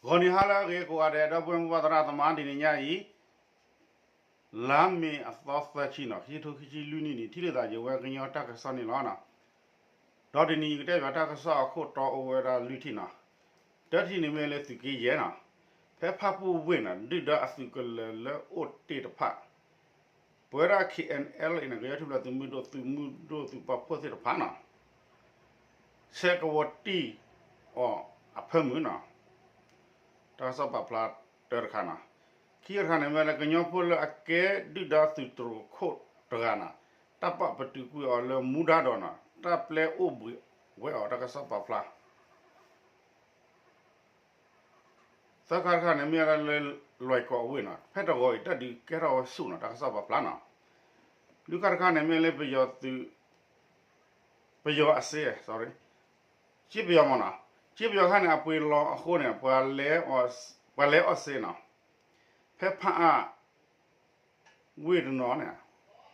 ဂီၤနံၤဟါလၢအဂ့ၤကိးဂၤဒဲး ဒီပုၢ်ဝဲၢ်မိၢ်ပၢ်သရၣ်သမါ တနံၤညါအံၤ လါမ့ၤအသီသၢဆံနီၤ ခံထိခံဆံလွံၢ်နံၣ်န့ၣ် ထံၣ်လိာ်သးယဝဲကညီတၢ်ကစီၣ်န့ၣ်လီၤ. ဒီးတနံၤအံၤကတဲဘၣ်တၢ်ကစီၣ်အခိၣ်တီအိၣ်ဝဲဒၣ်လွံၢ်ထံၣ်နီၤ. တထံၣ်န့ၣ်မ့ၢ်လၢသုးက့ယဲၢ်နီၤ, ဖဲဖၣ်ပူၣ်ဝ့ၢ်နီၤ ဒုၣ်ဒါအသုးကလၢၤလၢအိၣ်တ့ၢ်တဖၣ် ပဝဲဒၣ် K N L A န့ၣ် ကညီထူၣ်ဖျဲးသုးမုၢ်ဒိၣ် သုးမုၢ်ဒိၣ်သုးပာ်ဖှိၣ်သ့ၣ်တဖၣ်နီၤ ဆဲးကဝီၤတံၢ်အီၤအဖၢမုၢ်နီၤ. တၢ်ကစီၣ်ပာ်ဖျါတၢတခါနီၤ. ခံတခါန့ၣ်မ့ၢ်လၢကညီဖိလၢအကဲဒုၣ်ဒါသုးတရူးခိၣ်တဂၤနီၤ, တၢ်ပာ်ပတုာ်ကွံာ်အီၤလၢမူဒါဒီးနီၤ တၢ်ပျဲအိၣ်ဘှံးဝဲအီၤ တၢ်ကစီၣ်ပာ်ဖျါ သၢခါတခါန့ၣ် မ့ၢ်ဝဲဒၣ်လၢလွဲၢ်ကီၢ်အဝ့ၢ်နီၤ ဖဲတဂီၤအံၤ တၢ်ဒုးကဲထီၣ်ဝဲဆူၣ်နီၤ တၢ်ကစီၣ်ပာ်ဖျါနီၤ. လွံၢ်ခါတခါန့ၣ် မ့ၢ်လၢပယီၤသုး ပယီၤအစ့ sorry ကၠ့ပယီၤမ့ၢ်နီၤ, ကၠ့ပယီၤခါန့ၣ် အပှ့ၤလီၤအဃိန့ၣ် ပှၤလဲၤအီၣ်စ့နီၤ ဖဲဖၣ်အါ ဝ့ၢ်တနီၤန့ၣ်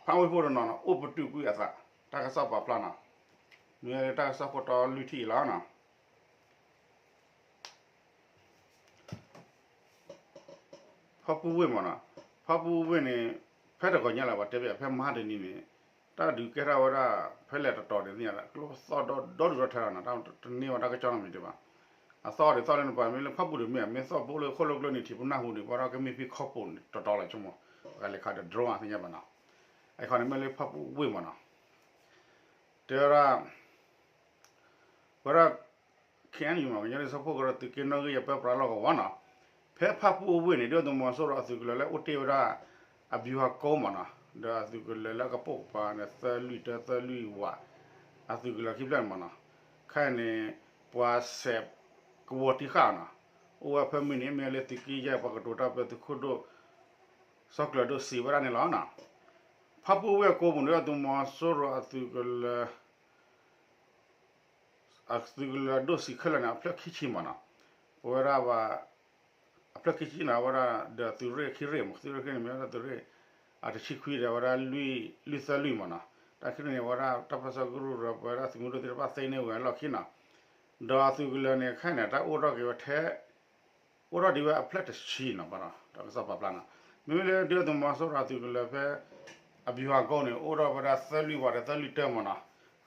ဖၣ်အါဝ့ၢ်ဖိတနီၤန့ၣ် အိၣ်ပတုာ်ကွံာ်အသး တၢ်ကစီၣ်ပာ်ဖျါနီၤ. မ့ၢ်လၢတၢ်ကစီၣ်ခိၣ်တီလွံၢ်ထံၣ်အံၤလီၤနီၤ. ဖၣ်ပူၣ်ဝ့ၢ်မ့ၢ်နီၤ, ဖၣ်ပူၣ်ဝ့ၢ်န့ၣ် ဖဲတဂီၤညါလၢပှၤတဲဘၣ် ဖဲမဟါတနံၤန့ၣ် တၢ်ဒုးကဲထီၣ်ဝဲဒၣ် ဖဲလဲၣ်တတီၤန့ၣ်သ့ၣ်ညါ ကျိသီၣ်ဒီဒူၣ်ဒီထၢနီၤ တန့ၢ်ဝဲတၢ်ကစီၣ်နီတမံၤဒံးဘၣ်. အသီၣ်ဒ်သိးလၢနပှၤမ့ၢ်လၢ ဖၣ်ပူၣ်တမ့ၢ် မ့ၢ်သီၣ်ဘိလၢခိၣ်လိာ်ကျိန့ၣ် ထံၣ်ပနၢ်ဟူန့ၣ် ပှၤဒီးကမ့ၢ်ဖံးခီၣ်ပိာ်န့ၣ် တီတီလီၤဆိကမိၣ် ပှၤလဲၤခးဒီး drone သ့ၣ်ညါဘၣ်နီၤ. အခီန့ၣ်မ့ၢ်လၢဖၣ်ပူၣ်ဝ့ၢ်မ့ၢ်နီၤ, တဲဝဲဒၣ် ဝဲဒၣ် ခ့ၣ်အဲၣ်ယူၣ်မ့ၢ် ကညီလံာ်စီဆှံကရၢ သုးက့နီၣ်ဂံၢ်ယဲၢ် ပၢပြးလီၢ်ကဝီၤနီၤ, ဖဲဖၣ်ပူၣ်အဝ့ၢ်န့ၣ် ဒုၣ်ဒါသုးမီၤစိရိၤအသုးကလၢၤလၢအိၣ်တ့ၢ်ဝဲဒၣ် အဘျူးဟးကိမ့ၢ်နီၤ, ဒီးအသုးကလၢၤလၢအကပိာ်ကပၤန့ၣ် သၢလွံၢ်တၢ သၢလွံၢ်ဝး, အသုးကလၢၤခံဖျၢၣ်န့ၣ်မ့ၢ်နီၤ, ခဲအံၤန့ၣ် ပှၤစဲးကဝီၤတံၢ်ဃာ်နီၤ, အိၣ်ဝဲဖဲမုၢ်န့ၣ် မ့ၢ်လၢသုးက့ယဲၢ်ပှၤကတိၤတၢ်ပၢသုးခိၣ်ဒိၣ် စီၤကျၢၤဒိၣ်စံးဝဲဒၣ်န့ၣ်လီၤ. ဖၣ်ပူၣ်ဝ့ၢ်အကိပူၤန့ၣ် ဒုၣ်ဒါသုးမီၤစိရိၤအသုးကလၢၤ အသုးကလၢၤဒိၣ်စံးခဲလၢာ်န့ၣ် အဖျၢၣ်ခံဆံမ့ၢ်နီၤ, ပဝဲဒၣ် အဖျၢၣ်ခံဆံန့ၣ် အဝဲဒၣ်ဒီးသုးရ့ၣ်ခံရ့ၣ်မ့ၢ် သုးရ့ၣ်ခံန့ၣ် မ့ၢ်ဝဲဒၣ်သုးရ့ၣ် အတဆံခွံဒီး အဝဲဒၣ်လွံၢ်သၢလွံၢ်မ့ၢ်နီၤ, တၢ်ခံန့ၣ် အဝဲဒၣ်တၢ်ပၢဆှၢကရူၢ်ဒီး ပဝဲဒၣ်သုးမုၢ်ဒိၣ်သ့ၣ်တဖၣ်သ့န့ၢ်ဝဲအလီၢ်ခံနီၤ, ဒီးအသုးကလၢၤန့ၣ် ခဲအံၤန့ၣ် တၢ်အိၣ်ထီၣ်က့ၤဝဲထဲ အိၣ်ထီၣ်ဒံးဝဲအဖျၢၣ်တဆံနီၤ, တၢ်ကစီၣ်ပာ်ဖျါနီၤ, မ့မ့ၢ်လၢဒုၣ်ဒါသုးမီၤစိရိၤအသုးကလၢၤဖဲ အဘျူးဟးကိန့ၣ် အိၣ်ထီၣ်ဝဲဒၣ်သၢလွံၢ်ဝးဒီးသၢလွံၢ်တၢမ့ၢ်နီၤ,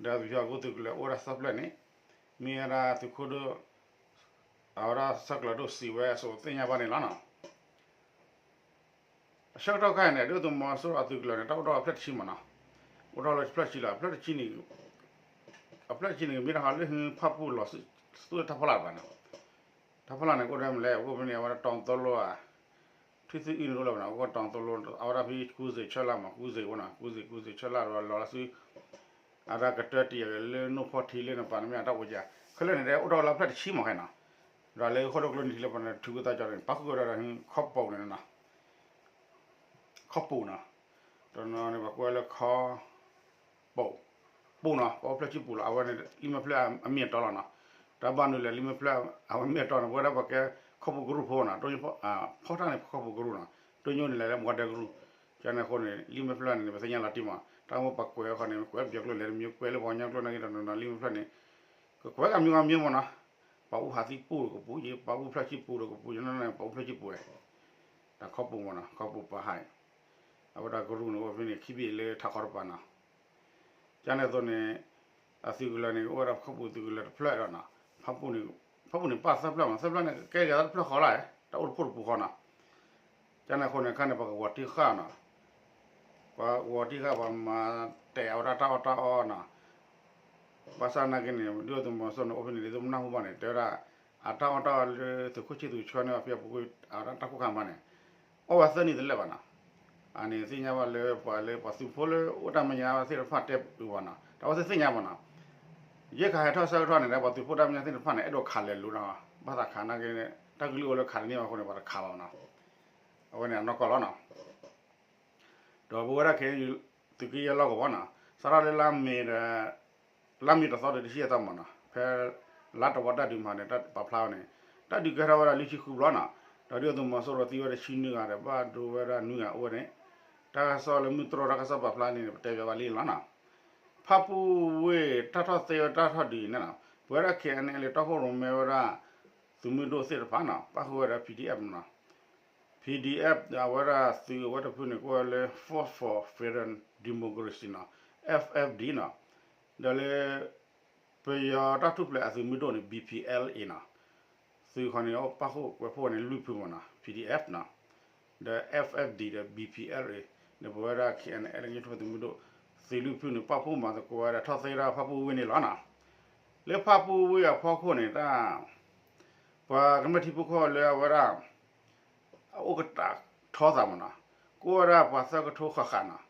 ဒီးအဘျူးဟးကိသုးကလၢၤအိၣ်ဝဲဒၣ်သၢဖျၢၣ်န့ၣ် မ့ၢ်ဝဲဒၣ်သုးခိၣ်ဒိၣ် အဝဲဒၣ်စီၤကျၢၤဒိၣ်စံးဝဲအစိၤသ့ၣ်ညါဘၣ်န့ၣ်လီၤနီၤ. အဆၢကတီၢ်ခါအံၤန့ၣ် ဒုၣ်ဒါသုးမီၤစိရိၤအသုးကလၢၤန့ၣ် တၢ်အိၣ်ထီၣ်အဖျၢၣ်တဆံမ့ၢ်နီၤ, အိၣ်ထီၣ်လၢဖျၢၣ်တဆံလီၤ, အဖျၢၣ်တဆံန့ၣ် အဖျၢၣ်တဆံန့ၣ် ကမ့ၢ်တၢ်ဃီလၢဟုဖၣ်ပူၣ်လီၤ သူၣ်တၢ်ဖီလာ်တဖၣ်န့ၣ်, တၢ်ဖီလာ်န့ၣ် ကအိၣ်ဒၣ်မနုၤလဲၣ်, အအိၣ်ဖဲန့ၣ် အဝဲဒၣ်တီသိလိအ ထွံၣ်သံအုၣ်န့ၣ်တအိၣ်လၢၤဘၣ်နီၤ, အအိၣ်တီသိလိ အဝဲဒၣ်ဖဲကူစ့းဆၢလၢ်မး ကူစ့းအိၣ်နီၤ, ကူစ့း ကူစ့းဆၢလၢ်ဒီးလီၤလၢဆူ အဝဲဒၣ်ကတၢၢ်တံၢ်အဂ့ၤလၢနိၣ်ဖီၣ်ထံလၢနပာ်နမ့ၢ်အတၢ်အိၣ်ကါ, ခဲလၢာ်န့ၣ် အိၣ်ထီၣ်လၢဖျၢၣ်တဆံမးခဲနီၤ, ဒီးလၢဃိၣ်ဒိၣ်ကျိနံၤထံးလၢပှၤန့ၣ် ထုးကသါကၠီန့ၣ် ပာ်ဃုာ်ဝဲဒၣ်ဒီးခီၣ်ပူၤန့ၣ်နီၤ, ခီၣ်ပူၤနီၤ, တနီၤန့ၣ် ပှၤကွဲးလၢခီ ပူၤ, ပူၤနီၤ, ပှၤအိၣ်ဖျၢၣ်ဆံပူၤလီၤ, အဝဲန့ၣ် လံာ်မဲာ်ဖျၢၣ်အမ့ၢ်အတီလီၤနီၤ, တၢ်ဘၣ်နုၤလဲၣ် လံာ်မဲာ်ဖျၢၣ်အမ့ၢ်အတီန့ၣ် ပဝဲဒၣ်ပှၤကဲခီၣ်ပူၤကရူၢ်ဖိနီၤ, ဖီၣ်တၢ်န့ၣ်ခီၣ်ပူၤကရူၢ်နီၤ, တိညိန့ၣ်လဲၤလၢမူကဒဲကရူၢ်, ကန့ၣ်အဃိန့ၣ် လံာ်မဲာ်ဖျၢၣ်န့ၣ် ပသ့ၣ်ညါလီၤတံၢ်မး, တၢ်မိၢ်ပှၤကွဲးအခီန့ၣ် ကွဲးပယီၤကျိလဲၣ်တမံၤ ကွဲးလၢပှၤကညီကျိနာ်က့တနီၤနီၤ လံာ်မဲာ်ဖျၢၣ်န့ၣ် ကကွဲးကမံၤကမံၤမ့ၢ်နီၤ, ပှၤအူဟးသံပူၤဒီးကပူၤယဲ ပှၤအူဖျၢၣ်ဆံပူၤဒီးကပူၤယဲ ပှၤအူဖျၢၣ်ဆံပူၤဝဲ, တၢ်ခီၣ်ပူၤမ့ၢ်နီၤ, ခီၣ်ပူၤပာ်ဟး အဝဲဒၣ်ကရူၢ်န့ၣ် အိၣ်ဖဲန့ၣ် ခံဘ့ၣ်လၢထးခီတပၤနီၤ, ကန့ၣ်အသိးန့ၣ် အသုးကလၢၤန့ၣ် အိၣ်ဝဲဒၣ်ခီၣ်ပူၤသုးကလၢၤတဖျၢၣ်ဒီးနီၤ, ဖၣ်ပူၤန့ၣ်ပာ်သၢဖျၢၣ်မး သၢဖျၢၣ်န့ၣ် ကကဲက့ၤသးတဖျၢၣ်ဃီလၢ်, တၢ်အိၣ်တဖှိၣ်တပူၤဃီနီၤ, ကန့ၣ်အဃိန့ၣ် ခါန့ၣ် ပှၤကဝီၤတံၢ်ဃာ်နီၤ, ပှၤကဝီၤတံၢ်ဃာ် ပှၤမၤတဲာ်အဝဲဒၣ်တၢ်အီၣ်တၢ်အီနီၤ, ဘၣ်ဆၣ်နာ်က့န့ၣ် ဒုၣ်ဒါသုးမီၤစိရိၤန့ၣ် အိၣ်ဖဲန့ၣ်ဒ်သိးပနၢ်ဟူဘၣ်န့ၣ် တဲဝဲဒၣ် အတၢ်အီၣ်တၢ်အီလၢသုးခိၣ်ဆံၣ်သူးဆှၢန့ၢ်အီၤဖဲအပူၤကွံာ် အဝဲဒၣ်တၢ်ခိၣ်ခါမးန့ၣ် အီၣ်ဝဲသၢနံၣ်တလၢာ်ဘၣ်နီၤ, အန့ၣ်သ့ၣ်ညါဘၣ်လၢပှၤလၢပှၤသုးဖိလၢအိၣ်တၢ်မဲာ်ညါသ့ၣ်တဖၣ်တဲအုးဘၣ်နီၤ, တၢ်ဝဲသ့ၣ်သ့ၣ်ညါဘၣ်နီၤ, ယဲၢ်ခါဟဲထီၣ်ဆၢကတီၢ်န့ၣ်ဒီး ပှၤသုးဖိတၢ်မဲာ်ညါသ့ၣ်တဖၣ်န့ၣ် အဲၣ်ဒိးခးလဲၤလိၤနီၤ, ဘၣ်သးခးနာ်က့ တၢ်ကလုၢ်အိၣ်လၢခးတန့ၢ်ဘၣ်အဃိန့ၣ် ပှၤတခးဘၣ်နီၤ, အဝဲန့ၣ်အနီၢ်ကီၢ်လီၤနီၤ. ဒီးပဝဲဒၣ်ခဲအံၤ သုးက့ယဲၢ်လီၢ်ကဝီၤနီၤ, စးထီၣ်လၢလါမ့ၤဒီး လါမ့ၤတသီဒီးတဆံအသီမးနီၤ, ဖဲလါတဝီတၢ်ဒုးမၤန့ၣ် တၢ်ပာ်ဖျါဝဲန့ၣ် တၢ်ဒုးကဲထီၣ်ဝဲဒၣ်လွံၢ်ဆံဃုဘျီနီၤ, ဒီးဒုၣ်ဒါသုးမီၤစိရိၤသံဝဲဒၣ်တဆံနွံဂၤဒီး ဘၣ်ဒိဝဲဒၣ်နွံဂၤအိၣ်ဝဲန့ၣ်, တၢ်ကစီၣ်လၢမုၢ်တြီၢ်တၢ်ကစီၣ်ပာ်ဖျါန့ၣ် ပတဲဘၣ်လံလီၤနီၤ. ဖၣ်ပူၣ်ဝ့ၢ်တၢ်ထီၣ်သ့ဝဲတၢ်ထီၣ်ဒုးအံၤန့ၣ်နီၤ, ပဝဲဒၣ် K N L A တီခိၣ်ရိၣ်မဲဝဲဒၣ် သုးမုၢ်ဒိၣ်သ့ၣ်တဖၣ်နီၤ ပၣ်ဃုာ်ဝဲဒၣ် P D F နီၤ, P D F အဝဲဒၣ်သုးအဝဲတဖုန့ၣ် ကိးဝဲလၢ Force for Freedom Democracy နီၤ, F F D နီၤ, ဒီးလၢ ပယီၤတၢ်ထူၣ်ဖျဲးအသုးမုၢ်ဒိၣ်န့ၣ် B P L A နီၤ, သုးခီန့ၣ် ပၣ်ဃုာ်ဝဲဖှိၣ်န့ၣ် လွံၢ်ဖုမ့ၢ်နီၤ P D F နီၤ, ဒီး F F D ဒီး B P L A န့ၣ် ပဝဲဒၣ် K N L ကညီထူၣ်ဖျဲးသုးမုၢ်ဒိၣ် သုးလွံၢ်ဖုန့ၣ် ပၣ်ဃုာ်မၤသကိးဝဲဒၣ်ထီၣ်သ့ဒၣ်ဖၣ်ပူၣ်ဝ့ၢ်န့ၣ်လီၤနီၤ, လၢဖၣ်ပူၣ်ဝ့ၢ်အဖီခိၣ်န့ၣ်တၢ် ပှၤကမျၢၢ်ထံဖိကီၢ်ဖိလၢအဝဲဒၣ် အအိၣ်ကတၢၢ်ထီသးမ့ၢ်နီၤ, ကအိၣ်ဝဲဒၣ်ပှၤသၢကထိဃၣ်ဃၣ်နီၤ,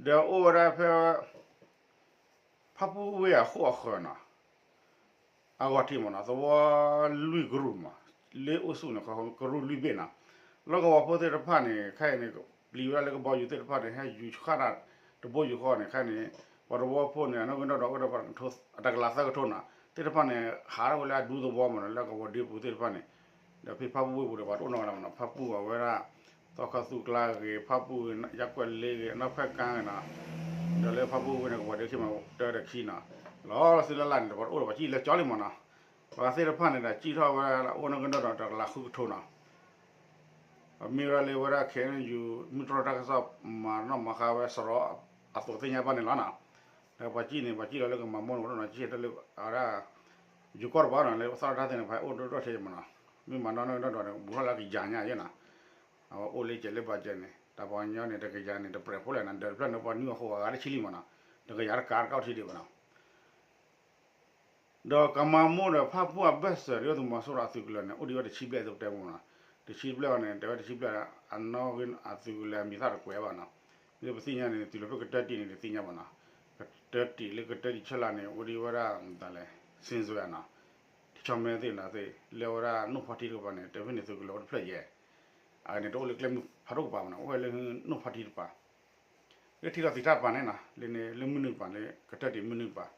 ဒီးအိၣ်ဝဲဒၣ်ဖဲ ဖၣ်ပူၣ်ဝ့ၢ်အဃိၣ်အဃၢၤနီၤ, အဂီၢ်ထံးမ့ၢ်နီၤ သဝီလွံၢ်ကရူၢ်မး, လၢအိၣ်ဆူၣ်န့ၣ် ကရူၢ်လွံၢ်ဘ့ၣ်နီၤ, လီၢ်ကဝီၤဖိသ့ၣ်တဖၣ်န့ၣ် ခဲအံၤန့ၣ် ပျံၤဝဲဒၣ်လၢကဘီယူၤသ့ၣ်တဖၣ်န့ၣ် ဟဲယူၤဃၣ်တၢ်တဘိယူၤဃီန့ၣ် ခဲအံၤန့ၣ် ပှၤသဝီဖိန့ၣ် အနီၢ်ကဒီၣ်ဒီးအိၣ်ဒီးပှၤတကလးသၢကထိနီၤ သ့ၣ်တဖၣ်န့ၣ် ဟးထီၣ်ဝဲလၢအဒူသဝီမ့ၢ်နီၤ လၢကဝီၤဒ့ပူၤသ့ၣ်တဖၣ်န့ၣ်, ဒီးဖဲဖၣ်ပူၣ်ဝ့ၢ်ပူၤဒီး ပှၤတအိၣ်နီတဂၤလၢၤမ့ၢ်နီၤ ဖၣ်ပူၣ်အဝဲဒၣ် သီခီသူကျါဂ့ၤ ဖၣ်ပူၣ်ဂ့ၤ ယၣ်ကွဲၣ်လ့ဂ့ၤ အနီၢ်ဖဲၣ်ကါဂ့ၤနီၤ, ဒီးလၢဖၣ်ပူၣ်ဝ့ၢ်န့ၣ် ကဝီၤဒ့ခံမးတၢ်တခံနီၤ, လီၤလီၤသုလၢ်လၢ်န့ၣ် ပှၤတအိၣ်ဒီးပှၤကံၣ်လၢကၠီလံမ့ၢ်နီၤ, ပှၤသ့ၣ်တဖၣ်န့ၣ်ဒီး ကံၣ်ထီၣ်ဝဲဒၣ်အိၣ်နီၢ်ကဒီၣ်ဒီးတကလးဃုကထိနီၤ ပမ့ၢ်ဝဲဒၣ်လၢဝဲဒၣ် K N U မုၢ်တြီၢ်တၢ်ကစီၣ်မၤနီၣ်မၤဃါဝဲစရီအသိးသ့ၣ်ညါဘၣ်န့ၣ်လီၤနီၤ, ဒီးပှၤကံၣ်န့ၣ် ပှၤကံၣ်လီၤလၢကမၤမိၢ်န့ၣ် ပှၤတနီၤကံၣ်တၢ်လၢ အဝဲဒၣ် ယိၤကီၢ်တဘၣ်နီၤ လၢသီၣ်တၢ်သ့ၣ်န့ၣ် ပှၤအိၣ်ဒိၣ်ဒိၣ်ထဲမ့ၢ်နီၤ, မ့ၢ်မၤနီၣ်နီၢ်ကဒီၣ်ဒီး ဘူးထီၣ်လၢကယၤညါယဲနီၤ, အဝဲအိၣ်လၢကဲးလၢဘၣ်ကဲးန့ၣ် တၢ်ပှၤကညီန့ၣ် တကယၤန့ၣ် တပြဲးဖိလဲၣ်နီၤ ဒၢးတဖျၢၣ်န့ၣ် ပှၤနွံအဃိအဂၤတဆံလံမ့ၢ်နီၤ, တကယၤတကးတကီၢ်ထံဒံးဘၣ်နီၤ ဒီးကမၤမိၢ်ဒီးဖၣ်ပူၣ်အဘၢၣ်စၢၤ ဒုၣ်ဒါသုးမီၤစိရိၤအသုးကလၢၤန့ၣ် အိၣ်ဒံးဝဲတဆံဘျဲၣ်အသိးပတဲမ့ၢ်နီၤ, တဆံဘျဲၣ်အီၤန့ၣ် တဲဝဲတဆံဘျဲၣ် အနီၣ်ဂံၢ်အသုးကလၢၤအမံၤသၣ်တကွဲးဘၣ်နီၤ, မ့ၢ်ပသ့ၣ်ညါန့ၣ် တုၤလီၤဖဲကတၢၢ်တံၢ်န့ၣ် တသ့ၣ်ညါဘၣ်နီၤ, ကတၢၢ်တံၢ်လၢကတၢၢ်တံၢ်ဆၢလၢ်န့ၣ် အိၣ်ဒံးဝဲဒၣ်မတၤလဲၣ် စ့ၣ်စွဲနီၤ, ထံဆီမဲသ့ၣ်နီၤသ့ၣ် လၢအဝဲဒၣ်နိၣ်ဖီထံတကပၤန့ၣ် တဲဖဲန့ၣ်သုးကလၢၤအိၣ်တဖျၢၣ်ယဲၢ်, အန့ၣ်တအိၣ်လၢကျဲမုၢ်ဖးဒိၣ်ကပၤဘၣ်နီၤ အိၣ်ဝဲလၢနိၣ်ဖီထံတကပၤ လၢထံလီၤသံးတၢ်တပၤန့ၣ်နီၤ လၢန့ၣ်လၢမုၢ်နုာ်တပၤလၢ ကတၢၢ်တံၢ်မုၢ်နုာ်တပၤ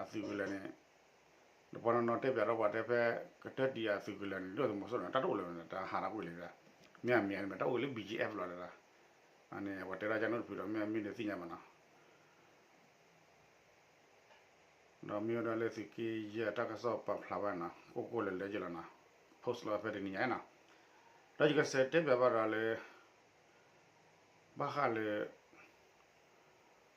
အသုးကလၢၤန့ၣ် ဒီးပှၤနီၢ်နီၢ်တဲပၠးဒီးပှၤတဲဖဲ ကတၢၢ်တံၢ်အသုးကလၢၤန့ၣ် ဒုၣ်ဒါသုးမီၤစိရိၤန့ၣ် တၢ်တအိၣ်လၢၤ တၢ်ဟးတၢ်ကွံာ်လၢၤ မ့ၢ်အမံၤန့ၣ် တၢ်အိၣ်လၢ B G F လီၤဒၣ်, အန့ၣ် ပှၤတဲဒၣ်ကန့ၣ်တဖုဒီး မ့ၢ်အမံၤန့ၣ်သ့ၣ်ညါဘၣ်နီၤ ဒီးမ့ၢ်ဝဲဒၣ်လၢသုးက့ယဲၢ်တၢ်ကစီၣ်ပာ်ဖျါဝဲနီၤ ကိၢ်ကိၢ်လၢၤလၢၤက့လီၤနီၤ, post လီၤဖဲတနံၤညါနီၤ, ဒီးယကစဲးတဲပၠးဘၣ်ဒီးလၢ ဘၣ်ဃးလၢ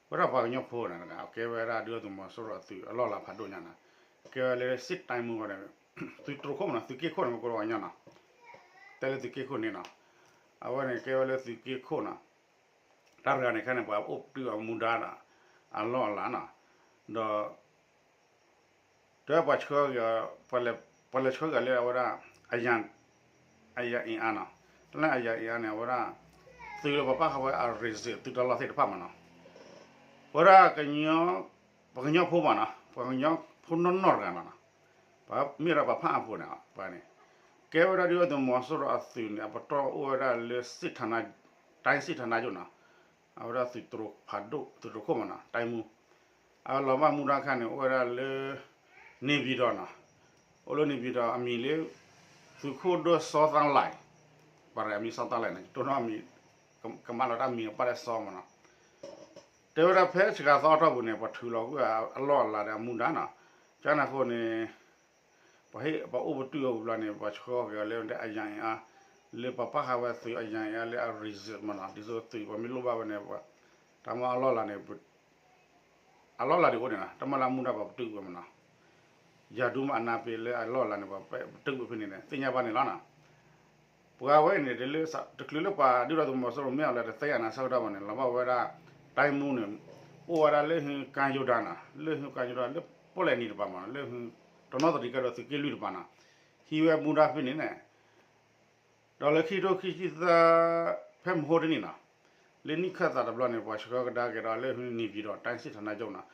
ဝဲဒၣ်ပှၤကညီဖိန့ၣ် ကဲဝဲဒၣ်ဒုၣ်ဒါသုးမီၤစိရိၤအသုးအလီၢ်လၤဖးဒိၣ်ညါနီၤ, ကဲဝဲလၢ စစ်တိုင်းမှူး ဝဲန့ၣ် သုးတြိၤခိၣ်မနီၤ သုးက့ခိၣ်န့ၣ် မ့ၢ်ကိးလီၤပှၤကညီနီၤ, တဲလၢသုးက့ခိၣ်န့ၣ်နီၤ, အဝဲန့ၣ်ကဲဝဲလၢသုးက့ခိၣ်နီၤ, တၢ်တဂၤန့ၣ်ခဲန့ၣ် ပှၤအိၣ်ပတုာ်အမူဒါ အလီၢ်အလၤနီၤ, ဒီး တဲပှၤဆှၢက့ၤအီၤ, ပှၤလဲၤဆှၢက့ၤလၢအဝဲဒၣ် အယၤအ့အါနီၤ, တၢ်လၢအယၤအ့အါန့ၣ် အဝဲဒၣ် သုးလၢပှၤပာ်ဃာ်ဝဲအ reserve သုးတၢ်လီၢ်သ့ၣ်တဖၣ်မနီၤ, ဝဲဒၣ်ကညီ, ပှၤကညီဖိမနီၤ, ပှၤကညီဖိနီၢ်နီၢ်တဂၤမနီၤ, ပှၤမ့ၢ်ဝဲဒၣ်ပှၤဖးအါဖိန့ၣ် ပှၤန့ၣ် ကဲဝဲဒၣ်ဒုၣ်ဒါသုးမီၤစိရိၤအသုးန့ၣ် အပတီၢ်အိၣ်ဝဲဒၣ်လၢ စစ်ဌာန, တိုင်းစစ်ဌာနချုပ်နီၤ, အဝဲဒၣ်သုးတြိၤဖးဒိၣ် သုးတြိၤခိၣ်မနီၤ တိုင်းမှူး, အလီၤဘၣ်မူဒါခါန့ၣ် အိၣ်ဝဲဒၣ်လၢ နေပြည်တော်နီၤ, အိၣ်လၢ နေပြည်တော် အမံၤလၢ သုးခိၣ်ဒိၣ်စီသီလၢ်, ပှၤတဂၤမံၤစီသီလၢ်န့ၣ် တိၢ်နီၣ်အမံၤ, ကမၣ်လီၤတၢ်မံၤကပာ်လၢစီမနီၤ, တဲဝဲဒၣ်ဖဲစှၤသီအတီၢ်ပူၤန့ၣ် ပှၤထုးလီၤကွံာ်အလီၢ်အလၤဒီးအမူဒါနီၤ, ကန့ၣ်အဃိန့ၣ် ပှၤဟ့ၣ်ပှၤအိၣ်ပတုာ်အီၤဘျီန့ၣ် ပှၤဆှၢက့ၤအီၤလၢအယၤအ့အါ, လၢပှၤပာ်ဃာ်ဝဲသုးအယၤအ့အါလၢအ reserve မနီၤ, ဒ်သိးသုးပှၤမ့ၢ်လိၣ်ဘၣ်ဝဲန့ၣ် တၢ်မ့ၢ်အလီၢ်လၤန့ၣ် အလီၢ်လၤဒ်အိၣ်န့ၣ်နီၤ, တၢ်မ့ၢ်လၢအမူဒါပှၤပတုာ်ကွံာ်မနီၤ, ယၤဒူမးအနါပ့ၤလၢအလီၢ်လၤန့ၣ် ပှၤပတုာ်ကွံာ်ဖဲန့ၣ်န့ၣ် သ့ၣ်ညါဘၣ်န့ၣ်လီၤနီၤ. ပှၤဝဲအံၤန့ၣ် တချုးလၢပှၤဒုၣ်ဒါသုးမီၤစိရိၤမ့ၢ်အီၤလၢတသ့ၣ်ညါနၤဆၢကတီၢ်ဘၣ်န့ၣ် လီၤဘၣ်ဝဲဒၣ် တိုင်းမှူးန့ၣ် အိၣ်ဝဲဒၣ်လၢ ကၢယိၤဒၤနီၤ, လၢ ကၢယိၤဒၤ လၢပီၣ်လဲၣ်နံၤတပၤမနီၤ, လၢ တနီသရံၣ်ကဲဒီးသုးက့လွံၢ်တပၤနီၤ, ဟံးဝဲမူဒါဖဲန့ၣ်န့ၣ် ဒီးလၢခံကထိခံဆံသၢ ဖဲမဟါတနံၤနီၤ, လၢနံၣ်ခၢၣ်သးတဘျီန့ၣ် ပှၤဆှၢကဒါက့ၤဒီးလၢ နေပြည်တော် တိုင်းစစ်ဌာနချုပ်နီၤ,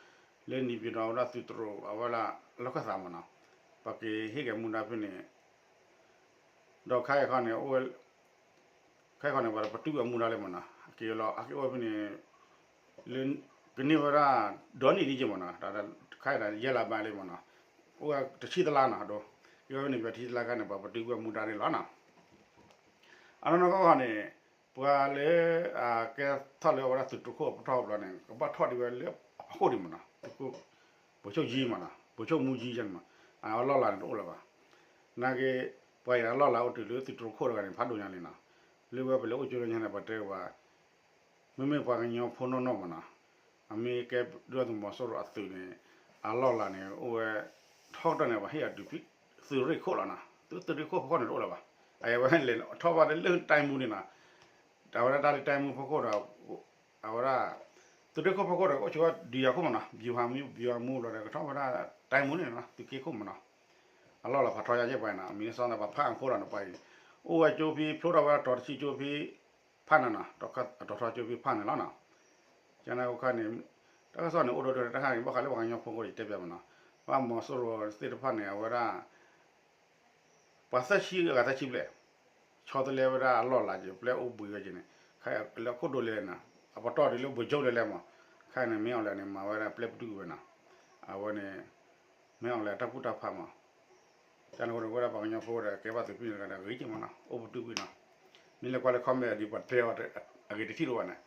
လၢ နေပြည်တော် အဝဲဒၣ်သုးတြိၤအဝဲဒၣ်လီၢ်ခၢၣ်သးမနီၤ, ပှၤက့ၤဟ့ၣ်က့ၤမူဒါဖဲန့ၣ် ဒီးခဲအံၤခီန့ၣ် အိၣ်ဝဲ ခဲအံၤခီန့ၣ် ပှၤပတုာ်ဝဲမူဒါလံမနီၤ, အက့ၤလီၤ အက့ၤအိၣ်ဖဲန့ၣ် လၢ ကန့ၢ်ဝဲဒၣ်ဒီနံၣ်ဒ်က့မနီၤ, ခဲအံၤဒၣ်ယဲၢ်လါဘၣ်လံမနီၤ, အိၣ်ဝဲတဆံတလါနီၤ, ဒီး က့ၤဝဲဖဲန့ၣ် ပှၤတဆံတလါခါန့ၣ် ပှၤပတုာ်ဝဲမူဒါန့ၣ်လီၤနီၤ. အနီၢ်နီၢ်ကီၢ်ခီန့ၣ် ပှၤလၢ အကဲထီၣ်လၢအဝဲဒၣ်သုးတြိၤခိၣ်အပတီၢ်ဘျီန့ၣ် ကဘၣ်ထီၣ်ဒံးဝဲလၢအဖီခိၣ်ဒံးမနီၤ, သုးခိၣ် ဗိုလ်ချုပ်ကြီးမနီၤ, ဗိုလ်ချုပ်မှူးကြီးန့ၣ်မနီၤ, အလီၢ်လၤန့ၣ်တအိၣ်လၢၤဘၣ်. နာ်က့ ပှၤအံၤအလီၢ်လၤအိၣ်တုၤလၢသုးတရူးခိၣ်တဂၤန့ၣ် ဖးဒိၣ်ညါလံနီၤ, လၢဝဲပလဲၤအိၣ်ကၠိလၢညါန့ၣ် ပှၤတဲပှၤ မ့မ့ၢ်ပှၤကညီဖိနီၢ်နီၢ်မးနီၤ, အမ့ၢ်ကဲဒုၣ်ဒါသုးမီၤစိရိၤအသုးန့ၣ် အလီၢ်လၤန့ၣ် အိၣ်ဝဲ ထီကတၢၢ်န့ၣ် ပှၤဟ့ၣ်အီၤတုၤသုးရ့ၣ်ခိၣ်လီၤနီၤ, သုးရ့ၣ်ခိၣ်ဖီခိၣ်န့ၣ်တအိၣ်လၢၤဘၣ်, အဝဲလဲၤထီၣ်ဘၣ်လၢ တိုင်းမှူး န့ၣ်နီၤ, အဝဲဒၣ်တၢ်လၢ တိုင်းမှူး ဖီခိၣ်ဒီး အဝဲဒၣ် သုးရ့ၣ်ခိၣ်ဖီခိၣ်ဒီး ကအိၣ်ဆိးဝဲဒုးယၤခိၣ်မးနီၤ, ဗျူဟာမှူး ဗျူဟာမှူး ဘျီဒီး ကထီၣ်ဝဲဒၣ် တိုင်းမှူး န့ၣ်နီၤ, သုးက့ခိၣ်မးနီၤ, အလီၢ်လၤဖးထီညါက့ပှၤနီၤ, မ့ၢ်န့ၣ်စီသးပှၤဖးအခိၣ်လီၤနီၤ, ပှၤအံၤ အိၣ်ဝဲကၠိဖဲ ဖျိထီၣ်ဝဲတီၤတဆံကၠိဖဲ ဖးန့ၣ်နီၤ, တီၤထီကၠိဖဲဖးန့ၣ်လီၤနီၤ, ကန့ၣ်အခါန့ၣ် တၢ်ကစီၣ်န့ၣ် အိၣ်ဒီးဒိၣ်တၢ်ခါန့ၣ် ဘၣ်ဃးလၢပှၤကညီဖိအဃိ ယတဲပၠးမးနီၤ, ဘၣ်မီၤစိရိၤသ့ၣ်တဖၣ်န့ၣ် အဝဲဒၣ် ပှၤသၢဆံအဂၤသၢဆံဘျဲၣ် ဆီတလဲဝဲဒၣ်အလီၢ်လၤက့ၤ ပျဲအိၣ်ဘှံးဝဲက့ၤန့ၣ် ခဲအံၤလၢခိၣ်ဒိၣ်လဲၣ်န့ၣ် အပတီၢ်ဒ်လၢ ဗိုလ်ချုပ် လဲၣ်လဲၣ်မး, ခဲအံၤန့ၣ် မင်းအောင်လှိုင် န့ၣ် မၤဝဲဒၣ်ပျဲပတုာ်ဝဲနီၤ, အဝဲန့ၣ် မင်းအောင်လှိုင် တၢ်ကူၣ်တၢ်ဖးမး, ကန့ၣ်အဃိန့ၣ် ဝဲဒၣ်ပှၤကညီဖိဒီး ကဲဘၣ်သုးပျုၢ်န့ၣ်တဂၤဒီး ဂ့ၤက့ၤမးနီၤ, အိၣ်ပတုာ်ကွံာ်နီၤ, မ့ၢ်လဲၤကွၢ်လၢ comment ဒ်ပှၤတဲအီၤအဂ့ၢ်တထံၣ်ဒိၣ်ဘၣ်န့ၣ်,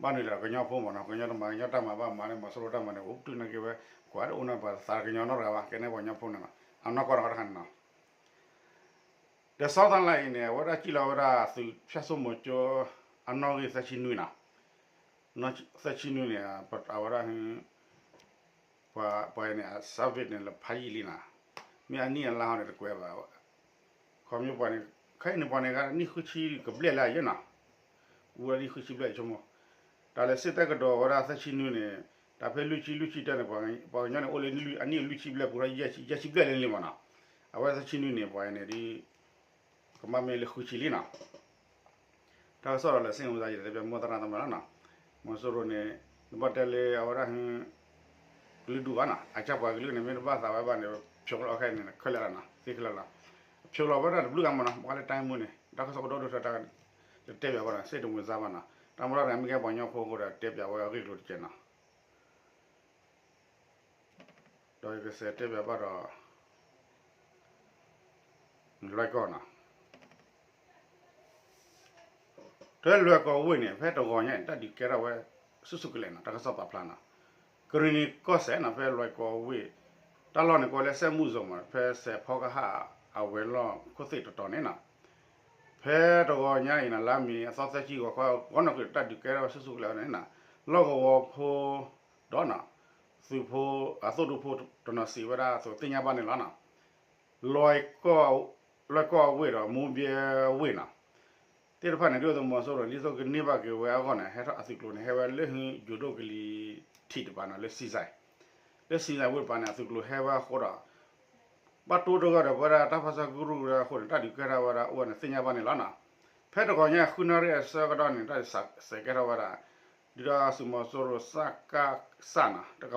ဘၣ်နုၤလဲၣ် ကညီဖိမးနီၤ, ကညီတမၤကညီတၢ်မၤ ဘၣ်မၤလၢ မီၤစိရိၤတၢ်မၤန့ၣ် အိၣ်ပတုာ်နာ်က့ဝဲ, ကွၢ်တအိၣ်နီၤ ပှၤသးကညီနီတဂၤဘၣ်, ကဲန့ၣ်ပှၤကညီဖိန့ၣ်နီၤ, အနီၢ်ကီၢ်တခီတခါန့ၣ်နီၤ ဒီးစီၤသလၢအံၤန့ၣ် အဝဲဒၣ်စံၣ်လီၤဝဲဒၣ်သုးဖၠၣ်စိမိၤကၠိ အနီၣ်ဂံၢ်သၢဆံနွံနီၤ, သၢဆံနွံန့ၣ် အဝဲဒၣ် ပှၤ ပှၤအံၤန့ၣ် အ service န့ၣ် လၢဖးယံာ်လံနီၤ, မ့ၢ်အနံၣ်အလါဟီန့ၣ် တကွဲးဘၣ်, ခီဖျိပှၤန့ၣ် ခဲအံၤန့ၣ် ပှၤန့ၣ် နံၣ်ဃုဆံကဘျဲၣ်လၢအယဲၢ်နီၤ, အူဝဲနံၣ်ဃုဆံဘျဲၣ်ဆိကမိၣ်, တၢ်လၢစ့ၢ်တဲကဒီးဝဲဒၣ်သၢဆံနွံန့ၣ်, တၢ်ဖဲလွံၢ်ဆံလွံၢ်ဆံတဲန့ၣ် ပှၤကညီန့ၣ် အိၣ်လၢအနံၣ်လွံၢ်ဆံဘျဲၣ်ပူၤထီၣ် ယဲၢ်ဆံဘျဲၣ်လံလံမးနီၤ, အဝဲသၢဆံနွံန့ၣ် ပှၤအံၤန့ၣ်ဒ် ကမၣ်မ့ၢ်လၢဃုဆံလံနီၤ တၢ်ကစီၣ်ဒီးလၢစ့ၣ်မုၢ်သးယတဲပၠး မိၢ်သရၣ်သမါလီၤနီၤ, မီၤစိရိၤန့ၣ် နဘၣ်တဲလၢအဝဲဒၣ် ကလုာ်ဒူၣ်ဘၣ်နီၤ, အကစၢ်ပှၤကလုာ်န့ၣ် မ့ၢ်တဘၣ်သးဝဲဘၣ်န့ၣ် ဖျိးလီၤခဲအံၤန့ၣ် ခဲလၢာ်လီၤနီၤ, သ့ခဲလၢာ်လီၤ, ဖျိးလီၤဝဲဒၣ်တဘျုးဂၤမးနီၤ, ပှၤလၢတိုင်းမှူးန့ၣ် တၢ်ကစီၣ်ကဒီဒိၣ်ထီၣ်တၢ် တတဲပၠးဘၣ်နီၤ, စ့ၣ်တမုၢ်သးဘၣ်နီၤ, တၢ်မၤတၢ်တဂၤမ့ၢ်ကဲပှၤကညီဖိအဃိဒီး တဲပၠးဝဲအဂ့ၢ်ကျိၤတကဲးနီၤ ဒီးယကစးတဲပၠးဘၣ်ဒီး လွဲၢ်ကီၢ်နီၤ, တၢ်လွဲၢ်ကီၢ်ဝ့ၢ်န့ၣ် ဖဲတဂီၤညါအံၤ တၢ်ဒုးကဲထီၣ်ဝဲ ဆူၣ်ဆူၣ်ကလဲာ်နီၤ, တၢ်ကစီၣ်ပာ်ဖျါနီၤ, ကရံၣ်နံၤကီၢ်စဲၣ်နီၤ ဖဲလွဲၢ်ကီၢ်ဝ့ၢ် တၢ်လီၢ်န့ၣ်ကိးလၢ စဲၣ်မူၣ်စိၤမး ဖဲစဲးဖီကဟၣ်အဝဲၤလီၢ်ခိၣ်သ့ၣ်တတီၤန့ၣ်နီၤ, ဖဲတဂီၤညါအံၤနီၤ လါမ့ၤအသီသၢဆံဂီၤခီ ဂီၤနီၢ်ကွံာ်တၢ်ဒုးကဲထီၣ်ဝဲဆူၣ်ဆူၣ်ကလဲာ်န့ၣ်နီၤ, လီၢ်ကဝီၤဖိ ဒီးနီၤ သုးဖိ အသိၣ်ဒူဖိတနီၤစံးဝဲဒၣ်အသိးသ့ၣ်ညါဘၣ်န့ၣ်လီၤနီၤ, လွဲၢ်ကီၢ် လွဲၢ်ကီၢ်အဝ့ၢ်ဒီး မိၢ်ဘဲဝ့ၢ်နီၤ သ့ၣ်တဖၣ်န့ၣ် ဒုၣ်ဒါသုးမီၤစိရိၤ ဒ်သိးကန့ၢ်ဘၣ်က့ၤဝဲအဂီၢ်န့ၣ် ဟဲထီၣ်အသုးကျိၤန့ၣ် ဟဲဝဲလၢဟု ယိၤဒိၣ်ကလံၤထံးတပၤနီၤ လၢစံစဲး လၢစံစဲးဝ့ၢ်တပၤန့ၣ် အသုးကျိၤဟဲဝဲအဃိဒီး ဘၣ်တိၢ်တဂၢၢ်ဒီး ပဝဲဒၣ်တၢ်ပၢဆှၢကရူၢ်ကရၢအဃိန့ၣ် တၢ်ဒုးကဲထီၣ်ဝဲဒၣ်အိၣ်ဝဲန့ၣ် သ့ၣ်ညါဘၣ်န့ၣ်လီၤနီၤ. ဖဲတဂီၤညါ ဃုနၣ်ရံၣ်အဆၢကတီၢ်န့ၣ် တၢ်ဒုးစဲးကဲထီၣ်ဝဲဒၣ် ဒုၣ်ဒါသုးမီၤစိရိၤ စကစ နီၤ ဒုၣ်ဒါ